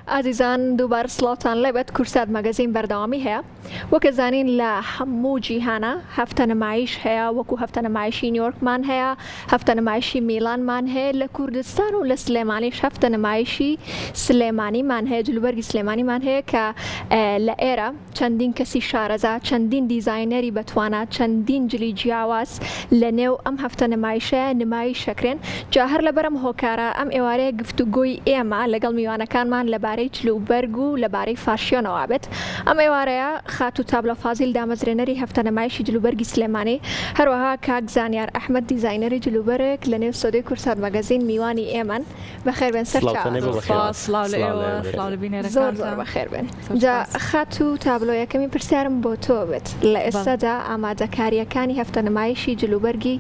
ئازیزان دووبارە سڵاوتان لێبێت کورسات مەگەزین بەردەوامی هەیە وەک ئەزانین لە هەموو جیهانا هەفتە نمایش هەیە وەکو هەفتە نمایشی نیۆرکمان هەیە هەفتە نمایشی میلانمان هەیە لە کوردستان و لە سلێمانیش هەفتە نمایشی سلێمانیمان هەیە جلوبەرگی سلێمانیمان هەیە کە لە ئێرە چەندین کەسی شارەزا، چەندین دیزاینەری بەتوانا، چەندین جلی جیاواز لە نێو ئەم هەفتە نمایشەیا نمایش ئەکرێن، جا هەر لەبەر ئەم هۆکارە ئەم ئێوارەیە گفتوگۆی ئێمە لەگەڵ میوانەکانمان لەبارەی جل و بەرگ و لەبارەی فاشیۆنەوە ئەبێت. ئەم ئێوارەیە خاتوو تابلۆ فازیل دامەزرێنەری هەفتە نمایشی جل و بەرگی سلێمانی، هەروەها کاک زانیار ئەحمەد دیزاینەری جل و بەرگ لە نێو ستۆدیۆی کوردسات مەگەزین میوانی ئێمەن. بەخێربێن سەرچاوە. سڵاوتان لێ زۆر سوپاس سڵاو لە ئێوە سڵاو لە زۆر زۆر بینەرەکانتان بەخێربێن. زۆر جا سوپاس. خاتوو تابلۆ یەکەمین پرسیارم بۆ تۆ بێت لە بەڵێ. ئێستادا ئامادەکارییەکانی هەفتە نمایشی جلوبەرگی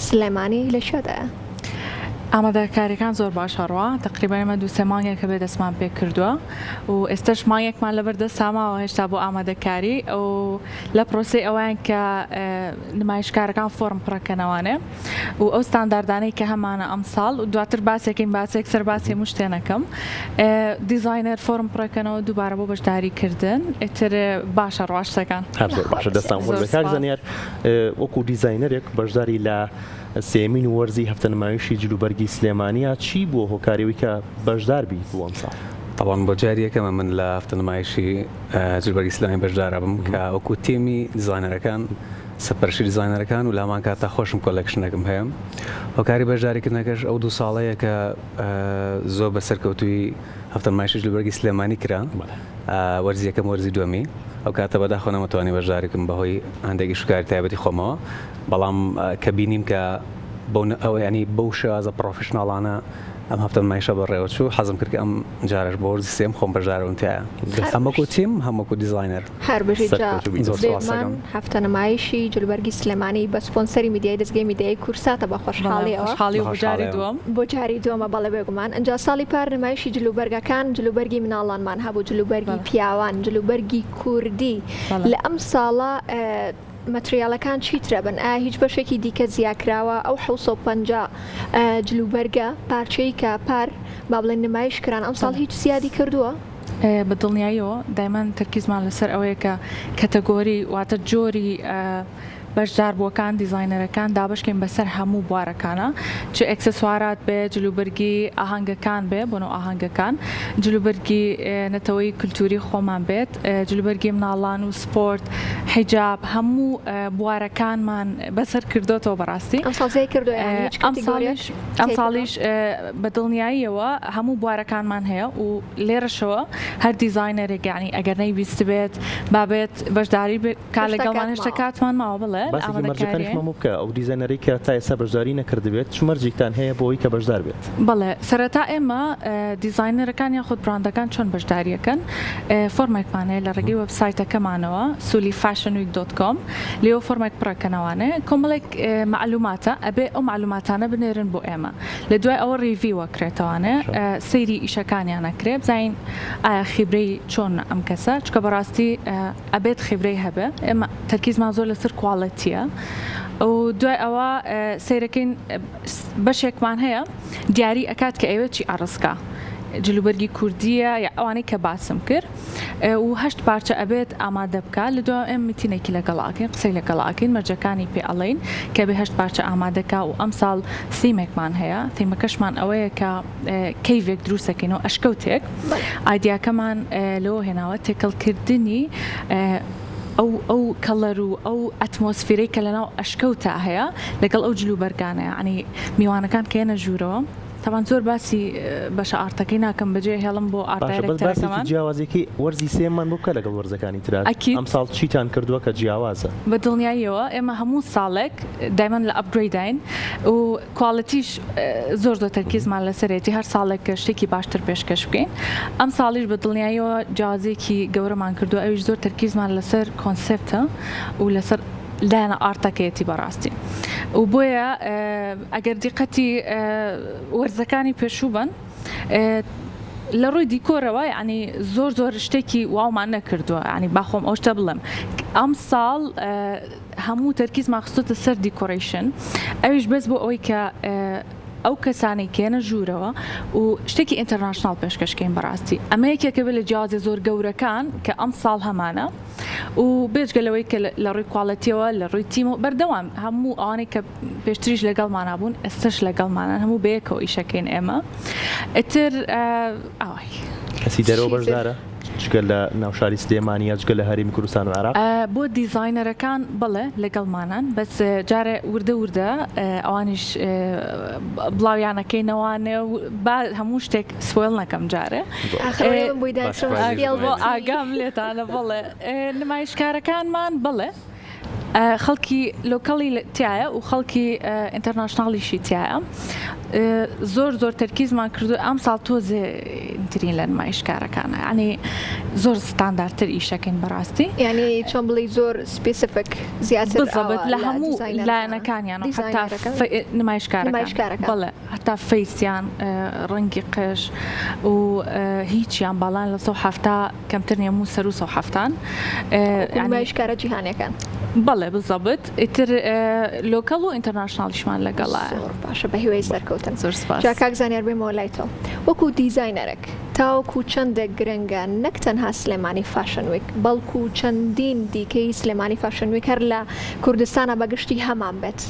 سلێمانی لە کوێدایە؟ ئامادەکاریەکان زۆر باش ئەڕوا تەقریبەن ئێمە دوو سێ مانگێکە بێ دەستمان پێ کردووە و ئێستەش مانگێکمان لەبەر دەستا ماوە هێشتا بۆ ئامادەکاری و لە پرۆسەی ئەوەیان کە نمایشکارەکان فۆرم پڕەکەنەوانێ و ئەو ستانداردانەی کە هەمانە ئەمساڵ و دواتر باسێکین باسێک سەر باسی هەموو شتێ نەکەم دیزاینەر فۆرم پڕەکەنەوە دووبارە بۆ بەشداری کردن ئیتر باشە ڕوا شتەکان. هەر زۆر باشە دەستان خۆش بێت کاک زانیار وەکو دیزاینەرێک بەشداری لە سێیەمین وەرزی هەفتە نمایشی جلوبەرگی سلێمانیە چی بووە هۆکاری ئەوەی کە بەشدار بیت بۆ ئەمساڵ؟ تەبعەن بۆ جاری یەکەمە من لە هەفتە نمایشی جلوبەرگی سلێمانی بەشدارەبم کە وەکو تیمی دیزاینەرەکان سەرپەرشتی دیزاینەرەکان و لە هەمان کاتدا خۆشم collection ێکم هەیە. هۆکاری بەشداریکردنەکەش ئەو دوو ساڵەیە کە زۆر بە سەرکەوتووی هەفتە نمایشی جلوبەرگی سلێمانی کرا، وەرزی یەکەم وەرزی دووەمی. ئەو کاتە بەداخەوە نەمەتوانی بەشداری بکەم بەهۆی هەندێک ئیشوکاری تایبەتی خۆمەوە، بەڵام کە بینیم کە بەو ئەو یانی بەو شێوازە professional انە ئەم هەفتە نمایشە بەڕێوەچوو، حەزم کرد کە ئەم جارەش بۆ وەرزی سێیەم خۆم بەشداربم تیایا هەم وەکوو تیم هەم وەکوو دیزاینەر. هەر بژیت جا سەرکەوتوو بیت. زۆر سوپاس بێگومان دەکەم. هەفتە نمایشی جلوبەرگی سلێمانی بە سپۆنسەری میدیایی دەزگەی میدیایی کوردساتە بە بەڵێ خۆشحاڵیەوە. خۆشحاڵی و بە بۆ جاری خۆشحاڵیەوە. دووەم. بۆ جاری دووەمە بەڵێ بێگومان ئنجا ساڵی پار نمایشی جلوبەرگەکان جلوبەرگی مناڵانمان هەبوو جلوبەرگی بەڵێ. پیاوان جلوبەرگی کوردی بەڵێ. لە ئەم ساڵە مەتریالەکان چیترە بن ئایا هیچ بەشێکی دیکە زیاکراوە ئەو 750 جلوبەرگە پارچەی کە پار با بڵێن نمایش کران ئەمساڵ بەڵێ. هیچ زیادی کردووە؟ بە دڵنیاییەوە دایمەن تەرکیزمان لەسەر ئەوەیە کە category واتە جۆری بەشداربووەکان دیزاینەرەکان دابەشکەین بەسەر هەموو بوارەکانە چ ئێکسسوارات بێ جلوبەرگی ئاهەنگەکان بێ بۆنە ئاهەنگەکان جلوبەرگی نەتەوەی کلتوری خۆمان بێت جلوبەرگی مناڵان و سپۆرت حیجاب هەموو بوارەکانمان بەسەر کردۆتەوە بەڕاستی ئەمساڵ زیای کردووە یانی هیچ category ەک ئەمساڵیش بە دڵنیاییەوە هەموو بوارەکانمان هەیە و لێرەشەوە هەر دیزاینەرێک یانی ئەگەر نەیویستبێت با بێت بەشداری بکات هێشتا لەگەڵمان کات هێشتا ماوە. کاتمان ماوە بڵێ لە باسێکی ئامادەکاریین. مەرجەکانیشمان بۆ بکە ئەو دیزاینەرەی کە تا ئێستا بەشداری نەکردبێت چ مەرجێکتان هەیە بۆ ئەوەی کە بەشدار بێت؟ بەڵێ سەرەتا ئێمە دیزاینەرەکان یاخود براندەکان چۆن بەشداری ئەکەن فۆرمێکمان هەیە لە ڕێگەی وێبسایتەکەمانەوە سولی fashion week dot com لێوە فۆرمێک پڕەکەنەوانێ کۆمەڵێک مەعلوماتە ئەبێ ئەو مەعلوماتانە بنێرن بۆ ئێمە لە دوای ئەوە review ئەکرێتەوانێ سەیری ئیشەکانیان ئەکرێ بزانین ئایا خیبرەی چۆنە ئەم کەسە چونکە بەڕاستی ئەبێت خیبرەی هەبێ ئێمە تەرکیزمان زۆر لەسەر quality ە و دوای ئەوە سەیرەکەین بەشێکمان هەیە دیاری ئەکات کە ئەیەوێت چی عەڕز کا جلوبەرگی کوردیە یا ئەوانەی کە باسم کرد و هەشت پارچە ئەبێت ئامادە بکا لە دوا ئێم میتینێکی لەگەڵ ئەکەین قسەی لەگەڵ ئەکەین مەرجەکانی پێ ئەڵێین کە بێ هەشت پارچە ئامادەکا و ئەمساڵ سیمێکمان هەیە تیمەکەشمان ئەوەیە کە cave ێک دروستەکەین و ئەشکەوتێک ئایدیاکەمان لەوە هێناوە تێکەڵکردنی ئەو ئەو color و ئەو ئەتمۆسفیرەی کە لەناو ئەشکەوتا هەیە لەگەڵ ئەو جلوبەرگانە یەعنی میوانەکان کە یەنە ژوورەوە تەبعەن زۆر باسی بەشە art ەکەی ناکەم بەجێ هێڵم بۆ art باشە بەس باسێکی director ەکەمان. جیاوازیەکەی وەرزی سێیەممان بۆ بکە لەگەڵ وەرزەکانی ترا ئەکید. ئەمساڵ چیتان کردووە کە جیاوازە؟ بە دڵنیاییەوە ئێمە هەموو ساڵێک دایمەن لە upgrade ین و quality ش زۆر زۆر تەرکیزمان لەسەرێتی هەر ساڵێک شتێکی باشتر پێشکەش بکەین ئەم ساڵیش بە دڵنیاییەوە جیاوازیەکی گەورەمان کردووە ئەویش زۆر تەرکیزمان لەسەر concept ە و لەسەر لایەنە art ەکەیەتی بەڕاستی و بۆیە ئەگەر دیقەتی وەرزەکانی پێشوو بن لە ڕووی دیکۆرەوە یعنی زۆر زۆر شتێکی واومان نەکردووە ینی باخۆم ئەو شتە بڵێم ئەم ساڵ هەموو تەرکیزمان خستۆتە سەر decoration ئەویش بەس بۆ ئەوەی کە. ئەو کەسانەی کێنە ژوورەوە و شتێکی international پێشکەشکەین. بەڕاستی ئەمە یەکێکە بێت لە جیاوازی زۆر گەورەکان کە ئەم ساڵ هەمانە، و بێجگە لەوەی کە لە ڕووی quality ەوە، لە ڕووی تیم و بەردەوام هەموو ئەوانەی کە پێشتریش لەگەڵمانا بوون ئێستاش لەگەڵمانن، هەموو بەیەکەوە ئیشەکەین ئێمە. ئیتر ئاوای. کەسی دەرەوە بەشدارە؟ جگە لە ناو شاری سلێمانی یا جگە لە هەرێمی کوردستان و عێراق؟ بۆ دیزاینەرەکان بەڵێ لەگەڵمانان، بەس جارێ وردە وردە ئەوانیش بڵاویانەکەینەوانێ و با هەموو شتێک spoil نەکەم جارێ. ئاخر ئەوەی من بۆی دانیشتم spill بۆ ئاگام لێتانە بەڵێ نمایشکارەکانمان بەڵێ خەڵکی local ی تایە و خەڵکی international یشی تایە. زۆر زۆر تەرکیزمان کردو ئەم ساڵ تۆزێ ترین لە نمایشکارەکانە ینی زۆر ستاندارتر ئیشەکەین بەڕاستی. ینی چۆن بڵێی زۆر specific زیاتر بزەبت لە هەموو لایەنەکانیان حتا نمایشکارەکان بەڵێ هەتا face یان ڕەنگی قژ و هیچیان باڵان لە 170 کەمتر نیە موو سەروو 170 نمایشکارە جیهانیەکان. بەڵێ بزەبت ئیتر local و international یشمان لەگەڵە. زۆر باشە بە هیوای سەرکەوتن. زۆر سپاس. جا کاک زانیار بێمەوە لای تۆ وەکو دیزاینەرێک تاوەکو چەندێک گرنگە نەک تەنها سلێمانی Fashion Week بەڵکو چەندین دیکەی سلێمانی Fashion Week هەر لە کوردستانا بە گشتی هەمان بێت؟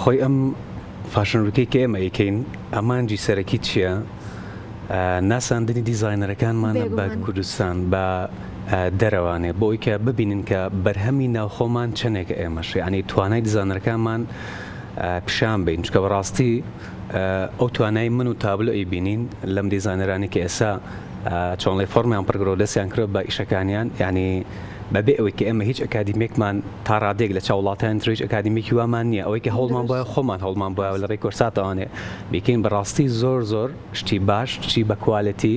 خۆی ئەم Fashion Week ەی کە ئێمە ئەیکەین ئامانجی سەرەکی چییە؟ ناساندنی دیزاینەرەکانمانە بە کوردستان بە دەرەوانێ بۆ ئەوی کە ببینن کە بەرهەمی ناوخۆمان چەندێکە ئێمەش یعنی توانای دیزانەرەکانمان پیشان بین چکە بەڕاستی ئەو توانای من و تابلۆ ئەیبینین لەم دیزانەرانی کە ئێسا چۆنڵی فۆرمیان پڕگرۆ دەستیان کرد بە ئیشەکانیان یعنی بەبێ ئەوەی کە ئێمە هیچ ئەکادیمیەکمان تا ڕادەیەک لە چاو وڵاتانی تر هیچ ئەکادیمیەکی وامان نییە ئەوەی کە هەوڵمان بۆیە خۆمان هەوڵمان بۆیە لە ڕێی کۆرساتەوانێ بیکەین بەڕاستی زۆر زۆر شتی باش شتی بە quality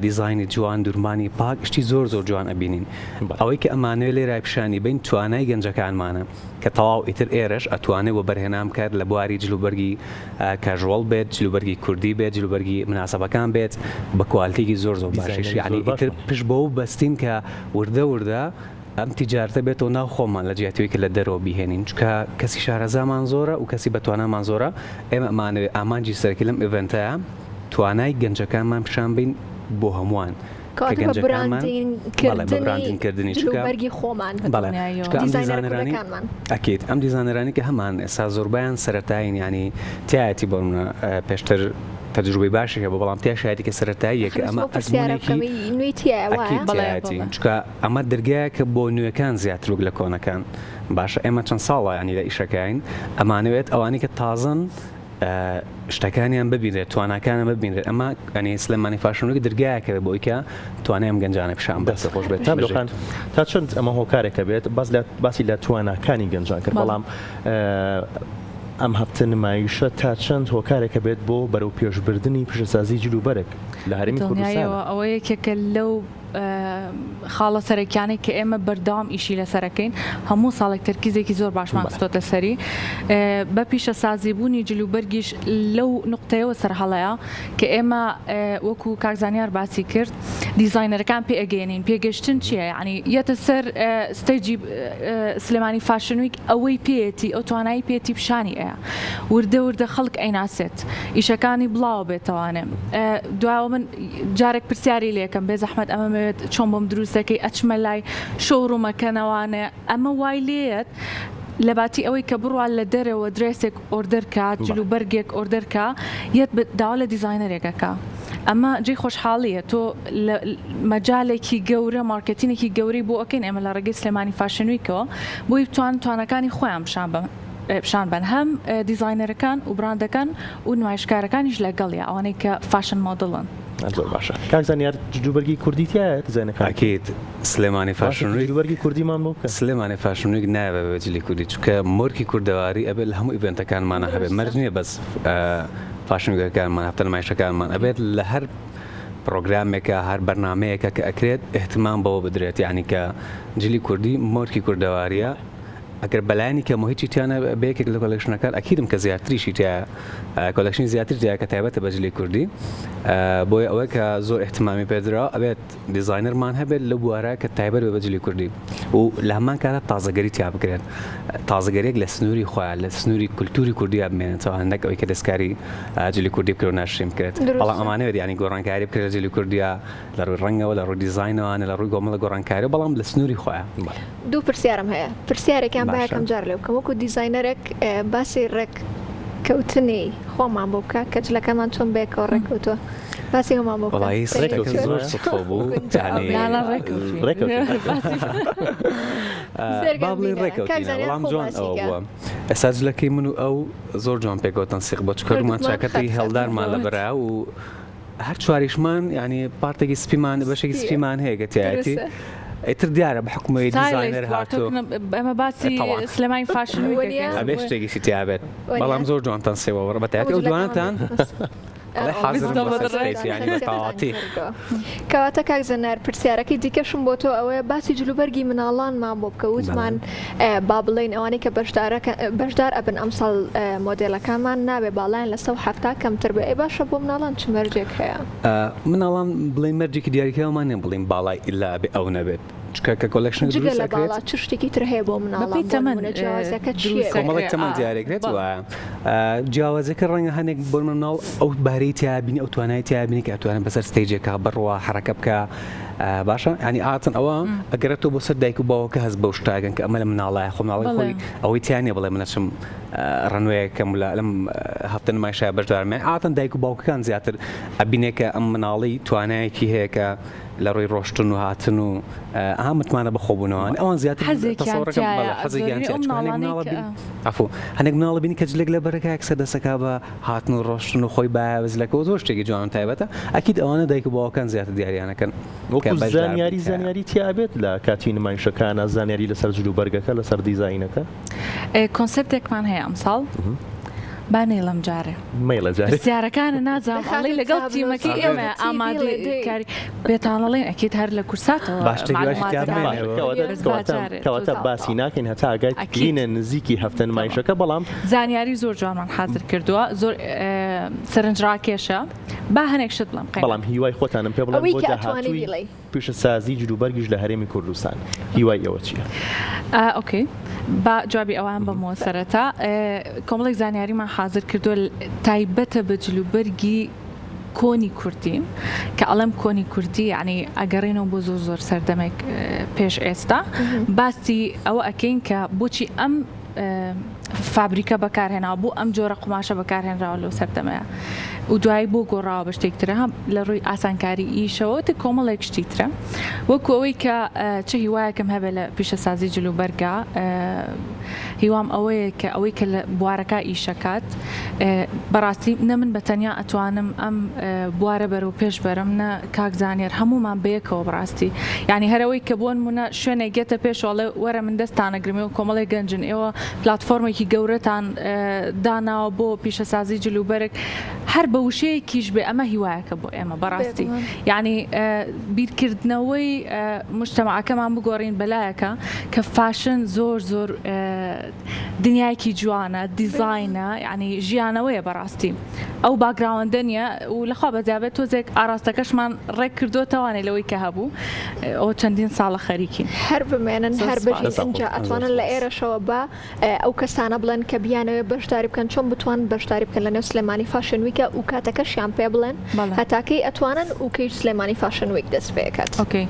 دیزاینی جوان دورمانی پاک شتی زۆر زۆر جوان ئەبینین ئەوەی کە ئەمانەوێ لێرای پیشانی بین توانای گەنجەکانمانە کە تەواو ئیتر ئێرەش ئەتوانێ وەبەرهێنان بکات لە بواری جلوبەرگی casual بێت جلوبەرگی کوردی بێت جلوبەرگی مناسبەکان بێت بە quality ێکی زۆر زۆر باشیش یعنی ئیتر پشت بەوە بەستین کە وردە وردە ئەم تیجارەتە بێتەوە ناو خۆمان لە جیاتی ئەوەی کە لە دەرەوە بیهێنین چونکە کەسی شارەزامان زۆرە و کەسی بەتوانامان زۆرە ئێمە ئەمانەوێ ئامانجی سەرەکی لەم event ەیە توانای گەنجەکانمان پیشان بین بۆ هەمووان کە گەنجەکانمان بەڵێ بە branding کردنی چونکە جلوبەرگی خۆمان بەڵێ چونکە ئەم دیزانەرانی ئەکید ئەم دیزانەرانی کە هەمان ئێستا زۆربەیان سەرەتایین یانی تایەتی بۆ نمونە پێشتر تەجروبەی باشی هەبوو بەڵام تیاشایەتی کە سەرەتاییە کە ئەمە ئەزموونێکی نوێی تیایە وایە؟ ئەکید تیایەتی چونکە ئەمە دەرگایەکە بۆ نوێکان زیاتر وەک لە کۆنەکان باشە ئێمە چەند ساڵە ینی لە ئیشەکەین ئەمانەوێت ئەوانی کە تازەن شتەکانیان ببینرێت تواناکانیان ببینرێت ئەمە ئەنی سلێمانی Fashion Week دەرگایەکە بۆی کە توانای ئەم گەنجانە پیشان بدات. دەست خۆش بێت تابلۆخان تا چەند ئەمە هۆکارێکە بێت باس لە باسی لە تواناکانی گەنجان کرد بەڵام ئەم هەفتە نمایشە تا چەند هۆکارێکە بێت بۆ بەرەو پێشبردنی پیشەسازی جلوبەرگ لە هەرێمی کوردستان؟ دڵنیایەوە ئەوە یەکێکە لەو خاڵە سەرەکیانەی کە ئێمە بەردەوام ئیشی لەسەرەکەین هەموو ساڵێک تەرکیزێکی زۆر باشمان خستۆتە سەری بە پیشەسازی بوونی جلوبەرگیش لەو نقطەیەوە سەرهەڵەیە کە ئێمە وەکو کاک زانیار باسی کرد دیزاینەرەکان پێ ئەگەێنین پێگەشتن چییە یعنی یەتە سەر stage ی سلێمانی Fashion Week ئەوەی پێیەتی ئەو توانایی پێتی پیشانی ئەیە وردە وردە خەڵک ئەیناسێت ئیشەکانی بڵاوە بێتەوانێ دواوە من جارێک پرسیاری لێکەم بێ زەحمەت ئەمەمەوێت چۆن بۆم دروست دەکەی ئەچمە لای showroom ەکەنەوانێ ئەمە وای لێیەت لەباتی ئەوەی کە بڕوا لە دەرەوە dress ێک order کا جل و بەرگێک order کا یەت داوا لە دیزاینەرێک ئەکا ئەمە جێی خۆشحاڵیە تۆ لە مەجالێکی گەورە مارکێتینێکی گەورەی بۆ ئەکەین ئێمە لە ڕێگەی سلێمانی Fashion Week ەوە بۆی بتوان توانەکانی خۆیان پیشان بەن پیشان بەن هەم دیزاینەرەکان و براندەکان و نمایشکارەکانیش لەگەڵیا ئەوانەی کە fashion model ن. زۆر باشە کاک زانیار جلوبەرگی کوردی تیایە دیزاینەکان؟ ئەکید سلێمانی Fashion Week جلوبەرگی کوردیمان بۆ بکە. سلێمانی Fashion Week نابێ بە جلی کوردی چونکە مۆرکی کوردەواری ئەبێت لە هەموو event ەکانمانا هەبێت مەرج نییە بەس Fashion Week ەکانمان هەفتە نمایشەکانمان ئەبێت لە هەر پڕۆگرامێکە هەر بەرنامەیەکە کە ئەکرێت ئیهتمام بەوە بدرێت یانی کە جلی کوردی مۆرکی کوردەواریە. ئەگەر بەلایەنی کەمەوە هیچی تیا نەبێ بە یەکێک لە collection ەکان ئەکیدم کە زیاتریشی تیایە collection ی زیاتر تیایە کە تایبەتە بە جلی کوردی بۆیە ئەوەی کە زۆر ئیهتمامی پێدرا ئەبێت دیزاینەرمان هەبێت لەو بوارە کە تایبەت بێت بە جلی کوردی و لە هەمان کاتدا تازەگەری تیا بکرێت تازەگەریەک لە سنووری خۆیان لە سنووری کولتوری کوردیا بمێنێتەوە نەک ئەوەی کە دەستکاری جلی کوردی بکرێت و ناشرین بکرێت بەڵام ئەمانەوێت یانی گۆڕانکاری بکرێت لە جلی کوردیا لە ڕووی ڕەنگەوە لە ڕووی دیزاینەوە لە ڕووی گۆمەڵە گۆڕانکاری بەڵام لە سنووری خۆیان. دوو پرسیارم هەیە پرسیارێکیان با یەکەم جار لێ بکەم وەکو دیزاینەرێک باسی ڕێک کەوتنی خۆمان بۆ بکە کە جلەکەمان چۆن بەیەکەوە ڕێککەوتووە باسی ئەومان بۆ بکە وەڵایی ڕێککەوتن زۆر سوتفە بوو یانی ڕێککەوتین با بڵێین ڕێککەوتینە بەڵام جوان ئەوە بووە ئێستا جلەکەی من و ئەو زۆر جوان پێکەوە تەنسیق بووە چونکە هەردوومان چاکەتی هێڵدارمان لەبەرە و هەر چواریشمان یانی پارتێکی سپیمان بەشێکی سپیمان هەیە کە تایەتی ئیتر دیارە بە حکومەوەی دیزاینەر هاتوو ئەمە باسی سلێمانی fashion ئەبێ شتێکیشی تیا بێت بەڵام زۆر جوانتان سێوە بە تایەتی ئەو دوانتان کەواتە کاک زنار پرسیارەکەی دیکەشم بۆ تۆ ئەوەیە باسی جلوبەرگی مناڵانمان بۆ بکە وتمان با بڵێین ئەوانەی کە بەشدار ئەبن ئەمساڵ مۆدێلەکانمان نابێ باڵایان لە 170 کەمتر بێ ئەی باشە بۆ مناڵان چ مەرجێک هەیە؟ مناڵان بڵێین مەرجێکی دیاریکراومان نیە بڵێین باڵای ئیلا ئەبێ ئەو نەبێت چونکە کە collection ێک جگە لە باڵا چ شتێکی تر هەیە بۆ مناڵان بەپێی تەمەن جیاوازەکە چییە؟ کۆمەڵێک تەمەن دیاریکرێت وایە جیاوازەکە ڕەنگە هەنێک بۆ مناڵ ئەو بارەی تیا بینی ئەو توانای تیا بینی کە ئەتوانێت بەسەر stage ێکا بڕوا حەرەکە بکا باشە ینی ئاتن ئەوە ئەگەرێتەوە بۆ سەر دایک و باوکە هەست بەو شتاگەن کە ئەمە لە مناڵایە خۆ مناڵی خۆی ئەوەی تیا نیە بڵێ من ئەچم runway ەکەم لە لەم هەفتە نمایشە بەشدارمێ ئاتن دایک و باوکەکان زیاتر ئەبینێ کە ئەم مناڵی توانایەکی هەیە کە لە ڕووی ڕۆشتن و هاتن و ئا متمانە بەخۆبوونەوە ئەوان زیاتر حەزێکیان عفو هەنێک مناڵە بینی کە جلێک لە بەرەکە یەکسەر دەسەکا بە هاتن و ڕۆشتن و خۆی بایە بزلەکەەوە زۆر شتێکی جوان و تایبەتە ئەکید ئەوانە دایک و باوکان زیاتر دیاریانەکەن وەکو زانیاری زانیاری تیا بێت لە کاتی نمایشەکانە زانیاری لەسەر جلوبەرگەکە لەسەر دیزاینەکە concept ێکمان هەیە ئەمساڵ با نەیڵێم جارێ مەیڵە جارێ پرسیارەکانە نازانم ئەڵێی لەگەڵ تیمەکەی ئێمە ئامادەی کاری بێتانەڵێن ئەکید هەر لە کورساتەوە باش شتێکی باشی تیا بمێنێ کەواتە باسی ناکەین هەتا ئەگەر بینە نزیکی هەفتە نمایشەکە بەڵام زانیاری زۆر جوانمان حازر کردووە زۆر سەرنجڕاکێشە با هەنێک شت بڵێم بەڵام هیوای خۆتانم پێ بڵێن بۆ داهاتووی پیشەسازی جلوبەرگیش لە هەرێمی کوردستان هیوای ئێوە چییە؟ okay با جوابی ئەوان بەمەوە سەرەتا کۆمەڵێک زانیاریمان حازر کردووە تایبەتە بە جلوبەرگی کۆنی کوردی کە ئەڵێم کۆنی کوردی یعنی ئەگەڕێنەوە بۆ زۆر زۆر سەردەمێک پێش ئێستا باسی ئەوە ئەکەین کە بۆچی ئەم فابریکە بەکارهێناوە بۆ ئەم جۆرە قوماشە بەکارهێنراوە لەو سەردەمەیە و دوایی بۆ گۆڕاوە بە شتێک ترە لە ڕووی ئاسانکاری ئیشەوە تر کۆمەڵێک شتی ترە وەکو ئەوەی کە چ هیوایەکم هەبێ لە پیشەسازی جلوبەرگا هیوام ئەوەیە کە ئەوەی کە لە بوارەکە ئیشەکات بەڕاستی نە من بە تەنیا ئەتوانم ئەم بوارە بەرەو پێش بەرم نە کاک زانیار هەموومان بەیەکەوە بەڕاستی یانی هەرەوەی کە بۆن مونە شوێنێک گێتە پێشەوە ئەڵێ وەرە من دەستتانەگرم ئێوە کۆمەڵێک گەنجن ئێوە پلاتفۆرمێکی گەورەتان داناوە بۆ پیشەسازی جلوبەرگ هەر بە وشەیەکیش بێ ئەمە هیوایەکە بۆ ئێمە بەڕاستی یانی بیرکردنەوەی مجتەمعەکەمان بگۆڕین بەلایەکە کە fashion زۆر زۆر دنیایەکی جوانە دیزاینە یعنی ژیانەوەیە بەڕاستی ئەو background ە نییە و لەخوا بەزیابێت تۆزێک ئاراستەکەشمان ڕێک کردوتەوانێ لەوەی کە هەبوو ئەو چەندین ساڵە خەریکین. هەر بمێنن هەر بژین ئینجا ئەتوانن لە ئێرەشەوە بە ئەو کەسانە بڵێن کە بیانەوێ بەشداری بکەن چۆن بتوانن بەشداری بکەن لە نێو سلێمانی Fashion Week ە و کاتەکەشیان پێ بڵێن هەتا کەی ئەتوانن و کەیش سلێمانی Fashion Week دەست پێ ئەکات. okay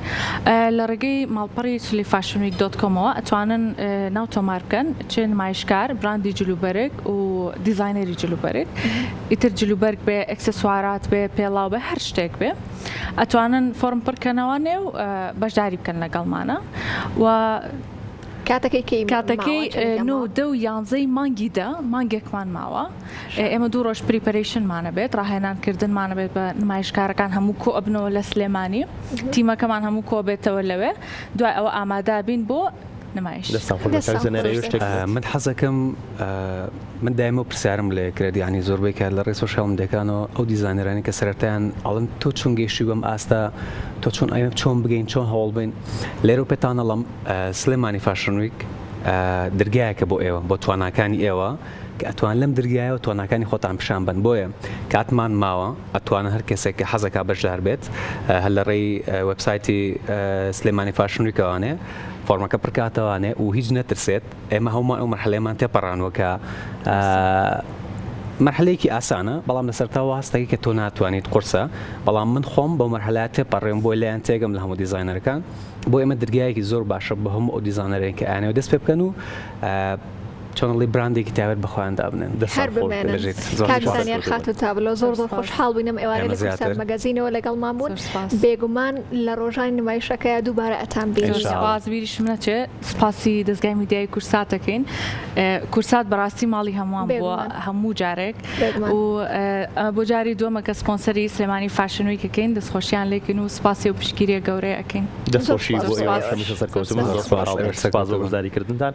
لە ڕێگەی ماڵپەڕی سلی Fashion Week dot com ەوە ئەتوانن ناو تۆمار بکەن چ نمایشکار براندی جلوبەرگ و دیزاینەری جلوبەرگ ئیتر جلوبەرگ بێ ئێکسسوارات بێ پێڵاو بێ هەر شتێک بێ ئەتوانن فۆرم پڕکەنەوانێ و بەشداری بکەن لەگەڵمانە و کاتەکەی کەی کاتەکەی نۆ دە و یانزەی مانگی دە مانگێکمان ماوە ئێمە دوو ڕۆژ preparation مانە بێت ڕاهێنان کردنمانە بێت بە نمایشکارەکان هەموو کۆ ئەبنەوە لە سلێمانی تیمەکەمان هەموو کۆ بێتەوە لەوێ دوای ئەوە ئامادابین بۆ نمایش. دەستان خۆش بێت کاک زەنەرە ئێوە شتێک بڵێت. من حەزەکەم من دایمە و پرسیارم لێ کرێت یانی زۆربەی کات لە ڕێی social media کانەوە ئەو دیزاینەرانەی کە سەرەتایان ئەڵێن تۆ چۆن گەیشتوی بەم ئاستە تۆ چۆن ئەمە چۆن بگەین چۆن هەوڵ بین لێرەوە پێتان ئەڵێم سلێمانی Fashion Week. درگایەکە بۆ ئێوە بۆ تواناکانی ئێوە کە ئەتوان لەم درگایەوە تواناکانی خۆتان پیشان بەن بۆیە کاتمان ماوە ئەتوانن هەر کەسێک کە حەزەکا بەشدار بێت هەر لە ڕێی وێبسایتی سلێمانی Fashion Week ەوانێ فۆرمەکە پڕکاتەوانێ و هیچ نەترسێت ئێمە هەموومان ئەو مەرحەلەیەمان تێپەڕانوە کە مەرحەلەیەکی ئاسانە بەڵام لە سەرتاوە هەستەکەی کە تۆ ناتوانیت قورسە بەڵام من خۆم بەو مەرحەلەیە تێپەڕێم بۆی لایەن تێگەم لە هەموو دیزاینەرەکان بۆ ئێمە درگایەکی زۆر باشە بۆ هەموو ئەو دیزانەرەی کە ئەیانەوێت دەست پێ بکەن و چۆن ئەڵێی براندێکی تایبەت بە خۆیان دابنێن. دەستان هەر خۆش بێت. بمێنن بژیت. زۆر کاک سوپاس. زانیار خاتوو تابلۆ زۆر زۆر خۆشحاڵ بووین ئەم ئێوارەی ئێمە لە کوردسات زیاتر. مەگەزینەوە لەگەڵمان بوون زۆر سوپاس. بێگومان لە ڕۆژانی نمایشەکەیا دووبارە ئەتان زۆر بینینەوە. سوپاس بیریشم نەچێ سوپاسی دەزگای میدیایی کوردسات دەکەین کوردسات بەڕاستی ماڵی هەمووان بووە بێگومان. هەموو جارێک بێگومان. و ئەمە بۆ جاری دووەمە کە سپۆنسەری سلێمانی Fashion Week ەکەین دەستخۆشیان لێکەین و سوپاسی ئەو پشتگیریە گەورەیە ئەکەین. دەست زۆر خۆشی سوپاس. بۆ ئێوەش سوپاس. هەمیشە زۆر سەرکەوتوو بن. سوپاس. زۆر سوپاس. خۆشحاڵ بووین. ئێوەش سوپاس بۆ سەرکەوتوو بن. بەشداریکردنتان.